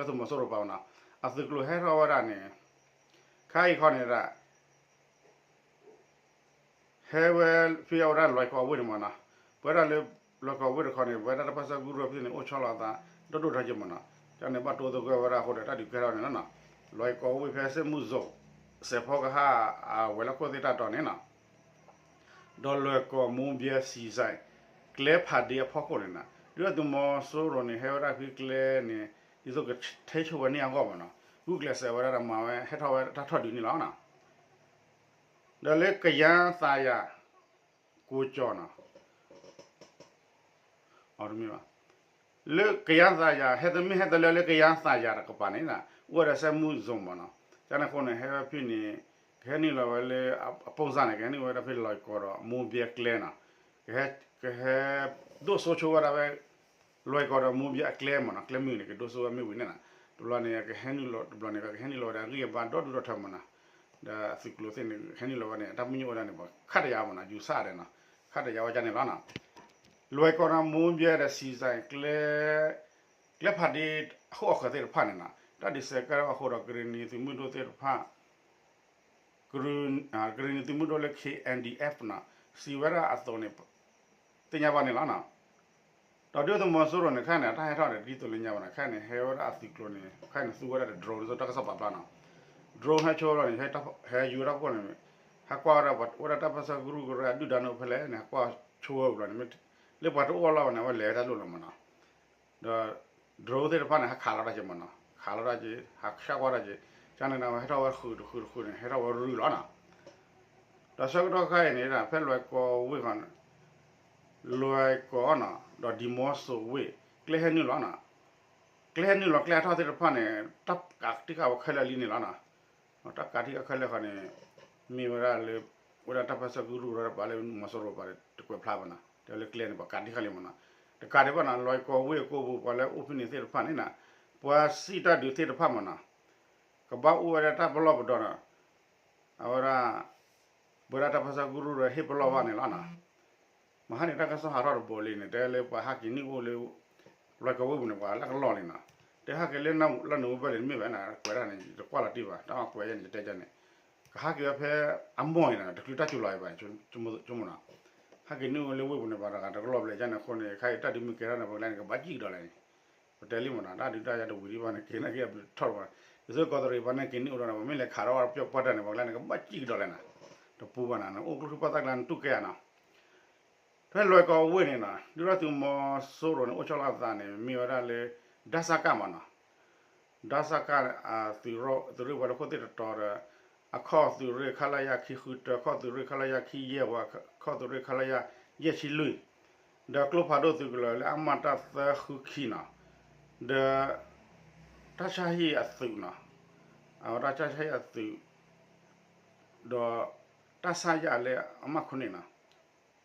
သုးမီၤစိရိၤပၤနီၤ အသုးကျိၤဟဲထီၣ်ဝဲဒၣ်န့ၣ် ခါအံၤခီန့ၣ်ဒၣ် ဟဲဝဲဖဲအဝဲဒၣ်လွဲၢ်ကီၢ်အဝ့ၢ်န့ၣ်မးနီၤ, ပဝဲဒၣ်လၢလွဲၢ်ကီၢ်အဝ့ၢ်တခီန့ၣ် ပဝဲဒၣ်တၢ်ပၢဆှၢကရူၢ်ဖဲန့ၣ် အိၣ်ဆီလီၤအသး ဒိၣ်ဒိၣ်ထီၣ်က့ၤမးနီၤ, ကန့ၣ်ဘၣ်တိၢ်သဂၢၢ်ဝဲဒၣ်အဃိဒီး တၢ်ဒုးကဲထီၣ်န့ၣ်လီၤနီၤ. လွဲၢ်ကီၢ်အဝ့ၢ်ဖဲစဲၣ်မူၣ်စိၤ စဲးဖီကဟၣ်အဝဲၤလီၢ်ခိၣ်သ့ၣ်တတီၤန့ၣ်နီၤ ဒီးလွဲၢ်ကီၢ်မိၢ်ဘဲစံစဲး ကျဲဖးဒ့အဖီခိၣ်န့ၣ်နီၤ ဒုၣ်ဒါသုးမီၤစိရိၤန့ၣ် ဟဲဝဲဒၣ်ဖဲကျဲန့ၣ် ဒ်သိးကထိန်းချုပ်ဝဲန့ၢ်အဂီၢ်မးနီၤ ဂုာ်ကျဲးစၢးဝဲဒၣ်ဒီးမၤဝဲဟဲထီၣ်ဝဲတၢ်ထီၣ်ဒုးန့ၣ်လီၤနီၤ. ဒီးလၢကယၤသးယၤ ကိကၠီနီၤ လၢကယၤသးယၤ ဟဲတမ့ၢ်ဟဲတလၢလၢကယၤသးယၤတကပၤန့ၣ် အိၣ်ဝဲဒီးစဲၣ်မူၣ်စိၤမးနီၤ, ကန့ၣ်အဃိန့ၣ် ဟဲဝဲဖဲန့ၣ် ကဟဲနုာ်လီၤဝဲလၢ အပိၢ်စၢ်န့ၣ် ကဟဲနုာ်ဝဲဒၣ်ဖဲလွဲၢ်ကီၢ်ဒီးမိၢ်ဘဲကျဲနီၤ, ကဟဲ ကဟဲ ဒိၣ်စိဆိဝဲဒၣ်ဖဲ လွဲၢ်ကီၢ်ဒီးမိၢ်ဘဲအကျဲမးနီၤ, ကျဲမုၢ်န့ၣ် ကဒိၣ်စိဝဲမ့ၢ်ဝံၤန့ၣ်နီၤ, တဘျီန့ၣ် ကဟဲနုာ်လီၤ တဘျီန့ၣ် ကဟဲနုာ်လီၤဝဲဒၣ်ဂံၢ်အဘါဒီဒူၣ်ဒီထၢမးနီၤ, ဒီးအသုးကျိၤသ့ၣ်န့ၣ် ဟဲနုာ်လီၤဝဲန့ၣ် အတၢ်ပညိၣ်ဝဲဒၣ်န့ၣ် ပှၤခးတယာ်မးနီၤ, ယူၤဆၣ်ဒဲးနီၤ, ခးတယာ်ဝဲဒၣ်န့ၣ်လီၤနီၤ. လွဲၢ်ကီၢ်နီၤ မိၢ်ဘဲဒီးစံစဲး ကျဲ ကျဲဖးဒ့ အဃိအဃၢၤသ့ၣ်တဖၣ်န့ၣ်နီၤ, တၢ်ဒုးစဲးကဲထီၣ်အဃိဒီး ကရံၣ်နံၤသုးမုၢ်ဒိၣ်သ့ၣ်တဖၣ် ကရံၣ်နံၤသုးမုၢ်ဒိၣ်လၢ K N D F နီၤ စံးဝဲဒၣ်အသိးန့ၣ် သ့ၣ်ညါဘၣ်န့ၣ်လီၤနီၤ. ဒီးဒုၣ်ဒါသုးမီၤစိရိၤန့ၣ် ခဲအံၤန့ၣ် တၢ်ဟဲထီၣ်န့ၣ် ဒ်သိးလၢညါဘၣ်နီၤ, ခဲအံၤန့ၣ် ဟဲဝဲဒၣ်အသုးကျိၤန့ၣ် ခဲအံၤန့ၣ် သူဝဲဒၣ်ဒီး drone ဒ်သိးတၢ်ကစီၣ်ပာ်ဖျါနီၤ, drone ဟဲဆိဝဲလီၤန့ၣ် ဟဲယူၤဝဲဒၣ်ဖီခိၣ်န့ၣ် ဟဲကွၢ်ဝဲဒၣ် အိၣ်ဝဲဒၣ်တၢ်ပၢဆှၢကရူၢ်ကရၢအဒုၣ်ဒါန့ၣ်အိၣ်ဖဲလဲၣ်န့ၣ် ဟဲကွၢ်ဆိဝဲဝံၤလီၤန့ၣ် မ့ၢ်လၢပှၤတအိၣ်လီၤဘၣ်န့ၣ် အဝဲလဲၤဝဲတၢ်လိၣ်လီၤမးနီၤ. ဒီး drone သ့ၣ်တဖၣ်န့ၣ် ဟးခးလီၤတၢ်က့ၤမးနီၤ, ခးလီၤတၢ်က့ၤ ဟးဆှၣ်ကွၢ်တၢ်က့ၤ, ကန့ၣ်န့ၣ် အဝဲဟဲထီၣ်ဝဲဃုာ်တဃုာ်တဃုာ်န့ၣ် ဟဲထီၣ်ဝဲရုၢ်လီၤနီၤ. ဒီးဆၢကတီၢ်ခါအံၤန့ၣ် ဖဲလွဲၢ်ကီၢ်ဝ့ၢ်ဃီ လွဲၢ်ကီၢ်နီၤ ဒီးဒံမီစိဝ့ၢ် ကျဲဟဲနုာ်လီၤနီၤ, ကျဲဟဲနုာ်လီၤကျဲဟးထီၣ်သ့ၣ်တဖၣ်န့ၣ် တၢ်ကးတံာ်ဃာ်ဝဲခဲလၢာ်လံန့ၣ်လီၤနီၤ, တၢ်ကးတံာ်ဃာ်ခဲလၢာ်ဃီန့ၣ် မ့ၢ်ဝဲဒၣ်လၢ ဝဲဒၣ်တၢ်ပၢဆှၢကရူၢ်ဒီးပှၤလၢမီၤစိရိၤပှၤတကွဲးဖျါဘၣ်နီၤ, တဲလၢကျဲန့ၣ်ပှၤကးတံာ်ဃာ်လံမ့ၢ်နီၤ, တကးဒံးဘၣ်နီၤ လွဲၢ်ကီၢ်ဝ့ၢ်အကိာ်ပူၤ ပှၤလၢအိၣ်ဖဲန့ၣ်သ့ၣ်တဖၣ်န့ၣ်နီၤ, ပှၤစံးတၢ်ဒုးသ့ၣ်တဖၣ်မ့ၢ်နီၤ ကဘၣ်အိၣ်ဝဲဒၣ်တၢ်ပလီၢ်ပဒီနီၤ, အဝဲဒၣ် ပဝဲဒၣ်တၢ်ပၢဆှၢကရူၢ်ဒီးဟ့ၣ်ပလီၢ်ဘၣ်န့ၣ်လီၤနီၤ, မဟါန့ၣ် တၢ်ကစီၣ်ဟးထီၣ်တဘိလံန့ၣ် တဲလၢပှၤဟးက့ၤနုာ်အိၣ်လၢ လွဲၢ်ကီၢ်ဝ့ၢ်ပူၤန့ၣ် ပှၤလၢကလီၢ်လံနီၤ, တဲဟးက့ၤလၢနဝဲလၢနဝဲဘၢၣ်လံ မ့ၢ်ဘၣ်န့ၣ် ကွဲးဒၣ်န့ၣ် ယတကွၢ်လီၤတံၢ်ဘၣ် တၢ်အီၣ်ကွဲးယဲန့ၣ် ယတဲကန့ၣ်, ကဟးက့ၤဝဲဖဲအမိၢ်အံၤနီၤ တချုးတၢ်စူၤလီၤအံၤဘၣ် ဆိကမိၣ်နီၤ, ဟးက့ၤနုာ်အိၣ်လၢဝ့ၢ်ပူၤန့ၣ် ပှၤတဂၤတကလီၢ်ဘျဲၣ်ကန့ၣ်အဃိန့ၣ် ခဲအံၤတၢ်ဒုးမ့ၢ်ကဲထီၣ်န့ၣ် ပှၤကလဲန့ၣ် ကဘၣ်စံၣ်ကဒီးလဲၣ်န့ၣ်, ပတဲလံမ့ၢ်နီၤ တၢ်ဒုးတၢ်ယၤတဝံၤဒံးဘၣ်န့ၣ် က့ၤနာ်က့ၤအဘျုးထီၣ်တဘၣ်, ယဆိကီၢ်တရံးပှၤန့ၣ်က့ၤနုာ်အိၣ်ဒီး ပမ့ၢ်လဲၤခးထီၣ်ဝဲပျီပှၢ်တၢ်န့ၣ် ပှၤကလဲန့ၣ် ကဘၣ်စံၣ်ကဒီးလဲၣ်နီၤ, တပူၤဘၣ်နီၤ နအိၣ်ကျိချံပှၢ်သၣ်ကျါနတူၢ်ကဲဧါနီၤ, ဖဲလွဲၢ်ကီၢ်ဝ့ၢ်န့ၣ်နီၤ ဒုၣ်ဒါသုးမီၤစိရိၤန့ၣ် အိၣ်ဆီလီၤအသးန့ၣ် မ့ၢ်ဝဲဒၣ်လၢ ဒၣ်စၢ်ကၣ်မ့ၢ်နီၤ, ဒၣ်စၢ်ကၣ် သုးရ့ၣ်ပှၤလၢခိၣ်သ့ၣ်တတီၤဒီး အခီၣ်သုးရ့ၣ် ခလရ ခံဃုတၢ ခီၣ်သုးရ့ၣ် ခလရ ခံယဲၢ်ဝဲ ခီၣ်သုးရ့ၣ် ခလရ ယဲၢ်ဆံလွံၢ် ဒီးကျိဖးဒိၣ်သုးကလၢၤလၢအမၤတၢ်သၢဃုခံနီၤ, ဒီး တၢ်ဆါဟံၣ်အသုးနီၤ, အဝဲဒၣ်တၢ်ဆါဟံၣ်အသုး ဒီး တၢ်ဆါယၣ်လၢအမၤခိၣ်န့ၣ်န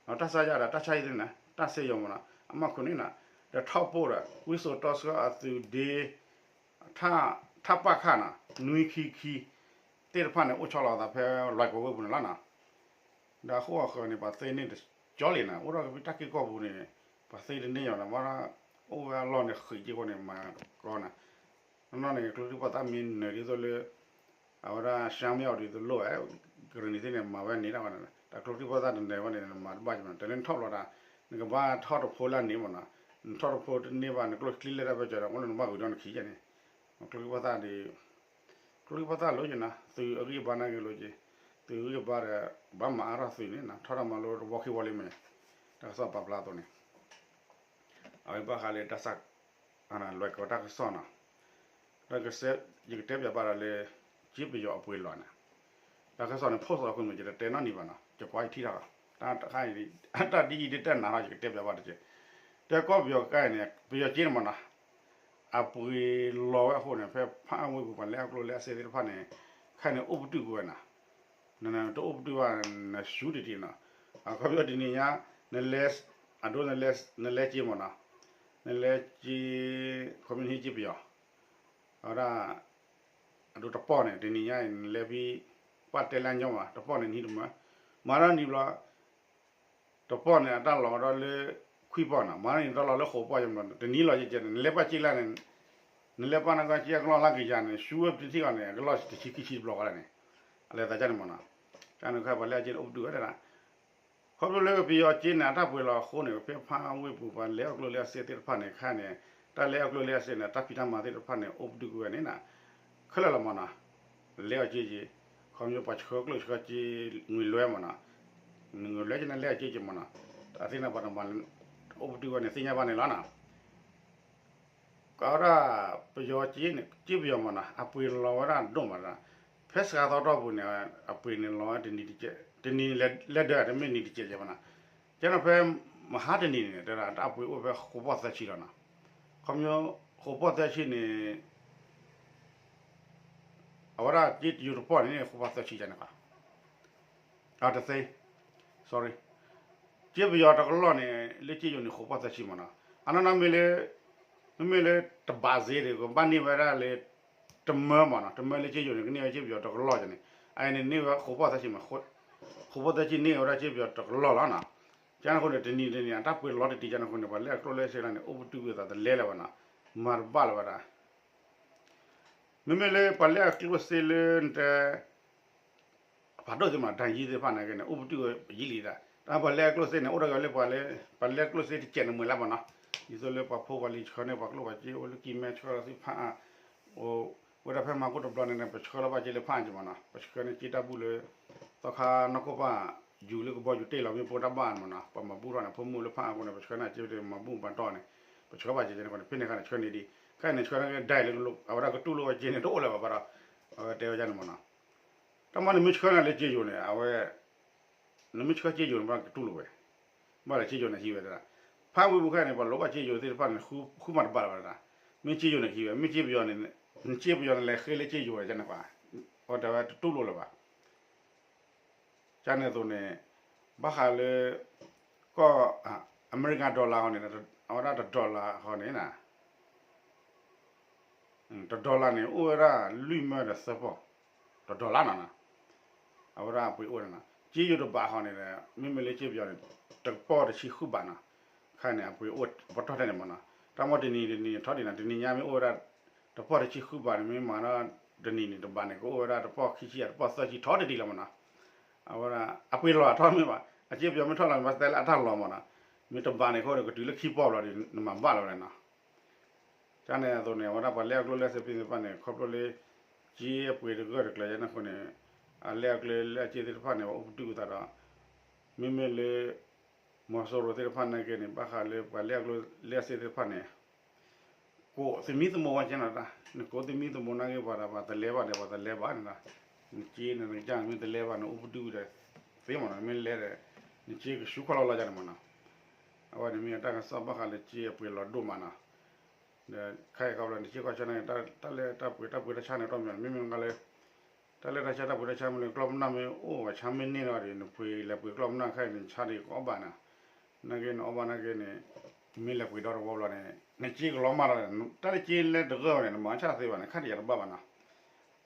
ီၤ, တၢ်ဆါယၣ်ဒီးတၢ်ဆါဟံၣ်သ့ၣ်န့ၣ် တၢ်စ့ယိၤမ့ၢ်နီၤ အမၤခိၣ်န့ၣ်နီၤ, ဒီးထီၣ်ပိၢ်ဒီး ဝံစိာ်တီဆှၢအသုးဒ့ ထၣ်ပၣ်ခၣ်နီၤ နွံခံခံ သ့ၣ်တဖၣ်န့ၣ် အိၣ်ဆီလီၤအသးဖဲလွဲၢ်ကီၢ်ဝ့ၢ်ပူၤန့ၣ်လီၤနီၤ, ဒီးအဃိအဃၢၤန့ၣ် ပှၤသ့န့ၢ်တကၠီလံနီၤ, အိၣ်ဒီးကပံတၢ်က့ၢ်ကီၢ်ပူၤန့ၣ် ပှၤသ့တန့ၢ်ယီၤနီၤ, ဘၣ်ဒီး အိၣ်ဝဲအလီၢ်န့ၣ်ဃံးက့ၢ်ဃိန့ၣ် မၤကီနီၤ, နီၢ်နီၢ်န့ၣ် ကျိချံပှၢ်သၣ်မ့ၢ်နၢၤဒ်သိးလၢ အဝဲဒၣ် ရှမ်းမ့ၢ်အီၤဒ်သိးလိၣ်ဝဲ ကရံၣ်နံၤသ့ၣ်န့ၣ် မၤဝဲန့ၣ်ဒၣ်ဝဲန့ၣ်, တၢ်ကျိချံပှၢ်သၣ်တနၢၤဝဲန့ၣ် နမၤတဘၣ်က့ၤမး, တလၢနထီၣ်ဘျီတၢ် နကဘၣ်ထီၣ်တဖိလၢန့ၣ်မ့ၢ်နီၤ, နထီၣ်တဖိတန့ၢ်ဘၣ် နကျိချံလၢတၢ်ပၢၢ်စၢၤဒီး အိၣ်လၢနဘၣ်ဂုာ်ဒီးနခံကဲန့ၣ်, ကျိချံပှၢ်သၣ်ဒီး ကျိချံပှၢ်သၣ်လိၣ်က့ၤနီၤ, သုးအဂံၢ်အဘါနာ်က့ၤလိၣ်က့ၤ, သုးအဂံၢ်အဘါဒီး ဘၣ်မၤအါထီၣ်သုးန့ၣ်နီၤ, ထီၣ်တၢ်မၤလိတဝီခံဝီလံမ့ၢ်, တၢ်ကစီၣ်ပာ်ဖျါအသိးန့ၣ် အဝဲဘၣ်ဃးလၢတၢ်စး လွဲၢ်ကီၢ်တၢ်ကစီၣ်နီၤ, တၢ်ကစဲ ယကတဲပၠးဘၣ်ဒီးလၢ ကၠ့ပယီၤအပှ့ၤလီၤန့ၣ်, တၢ်ကစီၣ်န့ၣ် post အဃိန့ၣ် ယတတဲနီတမံၤဘၣ်နီၤ, ယကွၢ်ယထံၣ်ထီၣ်, တၢ်တခါအံၤ တၢ်ဒ်အံၤဒ်တၢ်နၤထီၣ် ယကတဲပၠးဘၣ်တက့ၢ်, တဲကီၢ်ပယီၤကါအံၤန့ၣ် ပယီၤကၠ့န့ၣ်မ့ၢ်နီၤ, အပှ့ၤလီၤဝဲအဃိန့ၣ် ဖဲဖးအါဝ့ၢ်ပူၤ ပှၤလဲၤအကျိၣ်လဲၤအစ့သ့ၣ်တဖၣ်န့ၣ် ခဲအံၤန့ၣ် အိၣ်ပတုာ်ကွံာ်ဝဲနီၤ, နတအိၣ်ပတုာ်ဘၣ် နဆူတံၢ်တံၢ်နီၤ, အခီပညီတနံၤညါ နလဲ အဒိ နလဲကၠ့မ့ၢ်နီၤ, နလဲကၠ့ ခီပညီဟံးကၠ့ပယီၤ, အဝဲဒၣ် အဒိတပီၢ်န့ၣ် တနံၤညါအံၤ နလဲဖဲ ပှၢ်တဲလၢအညီဘၣ် တပီၢ်န့ၣ် နဟံးတမၢ, မၤဒီးနံၤဘျီ တပီၢ်န့ၣ် အတၢ်လီၤဒီးလၢ ခွံပီၢ်နီၤ, မၤဒီးနံၤတၢ်လီၤလၢဃိးပီၢ်ယမ့ၢ်နီၤ, တနံၤလီၤကဲကဲန့ၣ် နလဲပှၢ်ကၠ့လၢန့ၣ် နလဲပှၢ်နကၠ့အကလီၢ်လၢကယၤန့ၣ် ဆူဝဲပထံကီၢ်န့ၣ် အကလီၢ်တဆံခံဆံတဘျီဃီလၢန့ၣ်, အလဲၤသးဒ်န့ၣ်မ့ၢ်နီၤ, တၢ်န့ၣ်ခါပှၤလဲအကၠ့န့ၣ် အိၣ်ပတုာ်ဝဲဒၣ် ခီဖျိလၢပယီၤကၠ့န့ၣ် အတၢ်ပှ့ၤလီၤအဃိန့ၣ် ဖဲဖးအါဝ့ၢ်ပူၤ ပှၤလဲၤအီၣ်ကျိၣ်လဲၤအစ့သ့ၣ်တဖၣ်န့ၣ် ခဲအံၤန့ၣ် တၢ်လဲၤအီၣ်ကျိၣ်လဲၤအစ့န့ၣ် တၢ်ဖံးတၢ်မၤသ့ၣ်တဖၣ်န့ၣ် အိၣ်ပတုာ်ကွံာ်ဝဲန့ၣ်နီၤ, ခဲလၢာ်လီၤမ့ၢ်နီၤ, လဲၤအီၣ်ကၠ့က့ၤ, ခီဖျိပှၤဆှၢကျိၣ်ဆှၢကၠ့ ငွေလွှဲမ့ၢ်နီၤ, ငွေလွှဲက့ၤန့ၣ် လဲၤအီၣ်ကၠ့က့ၤမ့ၢ်နီၤ, အသ့ၣ်န့ၣ်ပှၤတမၤ အိၣ်ပတုာ်ဝဲန့ၣ် သ့ၣ်ညါဘၣ်န့ၣ်လီၤနီၤ ကဝဲဒၣ် ပယီၤကၠ့န့ၣ် ကၠ့ပယီၤမ့ၢ်နီၤ အပှ့ၤလီၤဝဲဒၣ်ဒိၣ်မး, ဖဲစှၤသီတီၢ်ပူၤန့ၣ် အပှ့ၤန့ၣ်လီၤဝဲတနံၤတကဲး, တနံၤလဲၤဒၢးတမ့ၢ်နံၤတကဲးကဲးဘၣ်နီၤ, ကဲနီၤဖဲ မဟါတနံၤန့ၣ် တဲဒၣ်တၢ်အပှ့ၤအိၣ်ဖဲဃိးပီၢ်သၢဆံလီၤနီၤ, ခီဖျိ ဃိးပီၢ်သၢဆံန့ၣ် အဝဲဒၣ်ကၠ့တယိၤတပီၢ်န့ၣ် ဃိးပီၢ်သၢဆံယါန့ၣ်ဘၣ် အတသ့ sorry, ကၠ့ပယီၤတကလီၢ်န့ၣ် လၢကၠ့ယိၤန့ၣ် ဃိးပီၢ်သၢဆံမ့ၢ်နီၤ, အနီၢ်နီၢ်မ့ၢ်လၢ မ့မ့ၢ်လၢတဘးစ့ဒီး ကဘၣ်န့ၢ်ဝဲဒၣ်လၢ တမၢမ့ၢ်နီၤ, တမၢလၢကၠ့ယိၤန့ၣ် ကန့ၢ်ဝဲကၠ့ပယီၤတကလီၢ်န့ၣ်, အအံၤန့ၣ်န့ၢ်ဝဲဃိးပီၢ်သၢဆံမ့ၢ်, ဃိးပီၢ်သၢဆံန့ၢ်ဝဲဒၣ်ကၠ့ပယီၤတကလီၢ်လီၤနီၤ, ကန့ၣ်အဃိန့ၣ် တနံၤတနံၤ အတၢ်ပှ့ၤလီၤတတံၤကန့ၣ်အဃိန့ၣ် ပှၤလဲၤအကျိၣ်လဲၤစ့လၢန့ၣ် အိၣ်ပတုာ်ဝဲသးတလဲလၢၤဘၣ်နီၤ, မၤတဘၣ်လၢၤဘၣ်ဒၣ် မ့မ့ၢ်လၢပှၤလဲၤအကျိၣ်စ့လၢနတဲ ဖးဒိၣ်သ့ၣ်မး ဒၣ်ယံၤသ့ၣ်တဖၣ်န့ၣ်က့န့ၣ် အိၣ်ပတုာ်ဝဲယံၤလံဒၣ်, တၢ်ပှၤလဲၤအကျိၣ်စ့န့ၣ် အိၣ်ဒီးဂၤလၢပှၤလၢ ပှၤလဲၤအကျိၣ်စ့တကဲးန့ၣ်မ့ၢ်လၢမ့ၢ်နီၤ, ဒ်သိးလၢပှၤဖိပှၤလံၤဆှၢန့ၢ် ပှၤကျိၣ်ပှၤစ့အိၣ်လၢကံၢ်မဲဆှၢလီၤသ့ၣ်ဖးအါ, အိၣ်ဝဲဒၣ်ဖဲမၤကိၣ်တဘျီန့ၣ် ပဆှၢလီၤဘၣ်က့လၢဖးအါက့မ့ၢ်နီၤ, ပဆှၢန့ၢ်က့တၢ်ဘူၣ်လၢ သီခါနီၢ်ကိၢ်ပၢ် ယူၤလၢကဘီယူၤတ့ၢ်လီၤမ့ၣ်ပိၢ်တၢ်ဘၣ်မ့ၢ်နီၤ, ပှၤမၤဘူၣ်ထီၣ်န့ၣ် ဖိမုၣ်လၢဖးအါအဃိန့ၣ် ပဆှၢန့ၢ်က့မၤဘူၣ်မၤတီၢ်န့ၣ်, ပဆှၢဘၣ်က့န့ၣ်အဃိန့ၣ် ဖဲန့ၣ်အခါန့ၣ် ဆှၢန့ၢ်ဒံး, ခဲအံၤန့ၣ် ဆှၢန့ၢ်က့ဒၣ်လၢ အဝဲဒၣ်ကတူၢ်လိာ်ဝဲက့န့ၣ် တအိၣ်လၢၤဘၣ်ဘၣ်ဒီး, အဝဲတဲဝဲဒၣ်န့ၣ်မ့ၢ်နီၤ, တၢ်မ့ၢ်န့ၣ်မ့ၢ်ဆှၢန့ၢ်လၢကၠ့ယိၤန့ၣ် အဝဲ နမ့ၢ်ဆှၢစ့ယိၤန့ၣ် ဘၣ်ကတူၢ်လိာ်ဝဲ, ဘၣ်လၢစ့ယိၤန့ၣ်ဟံးဝဲဒၣ်, ဖးဝံၤပူၤခဲအံၤန့ၣ် ပှၤလိၣ်ဘၣ်စ့ယိၤသ့ၣ်တဖၣ်န့ၣ် ဃုမၤတဘၣ်လၢၤဘၣ်ဒၣ်, မ့ၢ်စ့ယိၤန့ၣ်ဟံးဝဲ, မ့ၢ်စ့ပယီၤန့ၣ်, နစ့ပယီၤန့ၣ်လဲၤဃ့လၢစ့ယိၤဝဲန့ၣ်, အဝဲတတူၢ်လိာ်လၢၤဘၣ်. ကန့ၣ်အသိးန့ၣ်, ဘၣ်ဃးလၢ ကီၢ် အမဲရကၤ dollar ဟီန့ၣ်, အဝဲဒၣ်တ dollar ဟီန့ၣ် တ dollar န့ၣ် အိၣ်ဝဲဒၣ်လွံၢ်မၢဒီးသၢပီၢ်, တ dollar နီၤ, အဝဲဒၣ်အပှ့ၤအိၣ်န့ၣ်နီၤ, စ့ယိၤတဘးဟီန့ၣ်ဒီး မ့မ့ၢ်လၢစ့ပယီၤန့ၣ် တပီၢ်တဆံဃုဘးနီၤ, ခဲအံၤန့ၣ် အပှ့ၤအိၣ်ပတီၢ်ထဲန့ၣ်မ့ၢ်နီၤ, တၢ်မ့ၢ်တနံၤတနံၤထီၣ်ဒံးနီၤ, တနံၤညါမ့ၢ်အိၣ်ဝဲဒၣ် တပီၢ်တဆံဃုဘးန့ၣ် မ့ၢ်မၤဒီးတနံၤန့ၣ် တဘးန့ၣ် ကအိၣ်ဝဲဒၣ်တပီၢ်ခံဆံယဲၢ် တပီၢ်သၢဆံထီၣ်တဒံးလီၤမ့ၢ်နီၤ, အဝဲဒၣ် အပှ့ၤလီၤအထီၣ်မ့ၢ်ဘၣ်, အစ့ပယီၤမ့ၢ်ထီၣ်လီၤန့ၣ် ဘၣ်တဲလၢအတၢ်လီၤမ့ၢ်နီၤ, မ့ၢ်တဘးန့ၣ်အဃိဒီး ကတုၤလၢခံပီၢ်ဘျီဒီး နမၤဘၣ်လီၤဝဲဒၣ်နီၤ. ကန့ၣ်အသိးန့ၣ် အဝဲဒၣ်ပှၤလဲၤအကျိလၢစ့ဖံသ့ၣ်တဖၣ်န့ၣ် ခီဖျိလၢ စ့အပှ့ၤတဂၢၢ်တကျၢၤယဲန့ၣ်အဃိန့ၣ်, အလဲၤအကျိလၢအစ့သ့ၣ်တဖၣ်န့ၣ် ပှၤအိၣ်ပတုာ်ပသးဒီး, မ့မ့ၢ်လၢ မီၤစိရိၤသ့ၣ်တဖၣ်နာ်က့န့ၣ် ဘၣ်ဃးလၢပှၤလဲၤအကျိလၢအစ့သ့ၣ်တဖၣ်န့ၣ် ကိးသမံသမိးဝဲကဲနီၤ, နကိးသမံသမိးနာ်က့ ပှၤဒီးပှၤတလဲၤဘၣ်ဒီး ပှၤတလဲၤဘၣ်န့ၣ်လီၤ, နစ့နကစၢ်မ့ၢ်တလဲၤဘၣ်န့ၣ် အိၣ်ပတုာ်ဒီးသ့မ့ၢ်နီၤ, မ့ၢ်လဲၤဒီး နစ့ကဆူၣ်ခီၣ်လီၤလီၤယဲန့ၣ်မ့ၢ်နီၤ, အဝဲန့ၣ်မ့ၢ်တၢ်ကစီၣ်ဘၣ်ဃးလၢစ့အပှ့ၤလီၤဒိၣ်မးနီၤ, ဒီးခဲအံၤခီဖျိ နစ့ကီၢ်ဆၢန့ၣ် တၢ်လဲၤတၢ်ပှ့ၤတၢ်ပှ့ၤတၢ်ဆါန့ၣ် တီမ့ၢ် မ့မ့ၢ်လၢ တၢ်လဲၤတၢ်ဆါတၢ်ပှ့ၤတၢ်ဆါမ့ၢ်လၢ ကျီၢ်ပနၢ်မ့ၢ်အိၣ်ဝဲဆါမ့ၢ်န့ၢ်လီၤဒီး နပှ့ၤလဲၤပှ့ၤကျီၢ်ပနၢ်ခဲအံၤန့ၣ် ဆါဒံးကအီၣ်ဘၣ်နီၤ, နာ်က့နအီၣ်ဘၣ်နာ်က့န့ၣ် နမ့ၢ်လဲၤပှ့ၤဒီတဝီဘျီန့ၣ် နစ့ကလီၤမၢ်လီၤ, တၢ်လၢစ့လဲၤတဂၢၢ်ဘၣ်န့ၣ် နမၤဆၣ်သ့ဘၣ်န့ၣ် ခါတယၤတဘၣ်ဘၣ်နီၤ,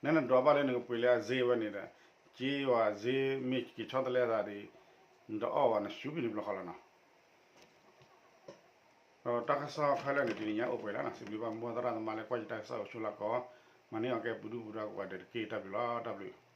နနဒွးဘၣ်လၢနကပှ့ၤလၢအစ့ဝဲန့ၣ်ဒီး စ့ဝဲစ့မ့ၢ်က့ၤဆီတလဲသးဒီး နတအီၣ်ဘၣ် နဆူၣ်ဖံးန့ၣ်ဘျီဃီလီၤနီၤ. ဒီးတၢ်ကစီၣ်ခဲလၢာ်န့ၣ် တနံၤညါအိၣ်ပှဲၤလံနီၤ, စံးဘျုးဘၣ်မိၢ်သရၣ်သမါလၢကွၢ်ယတၢ်ကစီၣ်အိၣ်ဆိးလၢကီး, မၤန့ၢ်အီၤကဲပူၤဒူပူၤဒီးကဝီၤဒီးတက့ၢ်. တၢ်ဘျုးလီၤ, တၢ်ဘျုး.